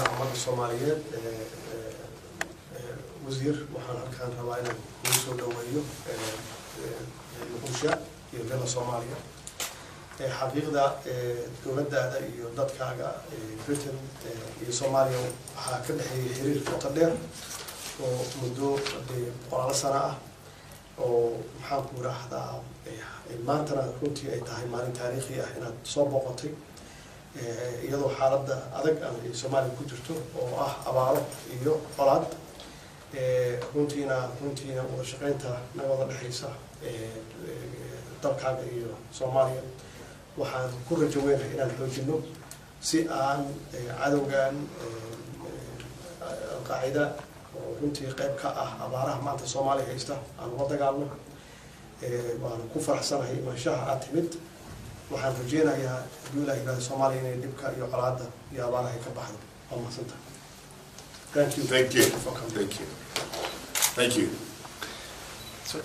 Madaxweynaha ummadda Soomaaliyeed, wasiir, waxaan halkaan rabaa inaan kugu soo dhaweeyo Muqdisho iyo Villa Soomaaliya. Xaqiiqda, dowladdaada iyo dadkaaga Britain iyo Soomaaliya waxaa ka dhexeeyay xiriir qoto dheer oo muddo dee boqolaalo sano ah, oo maxaan ku idhaahdaa, maantana runtii ay tahay maalin taariikhi ah inaad soo boqotay, iyadoo xaaladda adag ay Soomaaliya ku jirto oo ah abaaro iyo colaad. Runtiina wada shaqeynta naga wada dhexaysa dalkaaga iyo Soomaaliya waxaan ku rajo weynahay inaan xoojino si aan cadowgan Alqaacida, oo runtii qayb ka ah abaaraha maanta Soomaaliya haysta, aan ula dagaalno. Waan ku faraxsanahay imaanshaha aad timid. Waxaan rajeynayaa, hadduu Ilaah yiraahdo, Soomaaliya inay dhibka iyo colaadda iyo abaaraha ay ka baxdo. Waa mahadsantahay. Thank you. Thank you. For coming. Thank you. Thank you. So,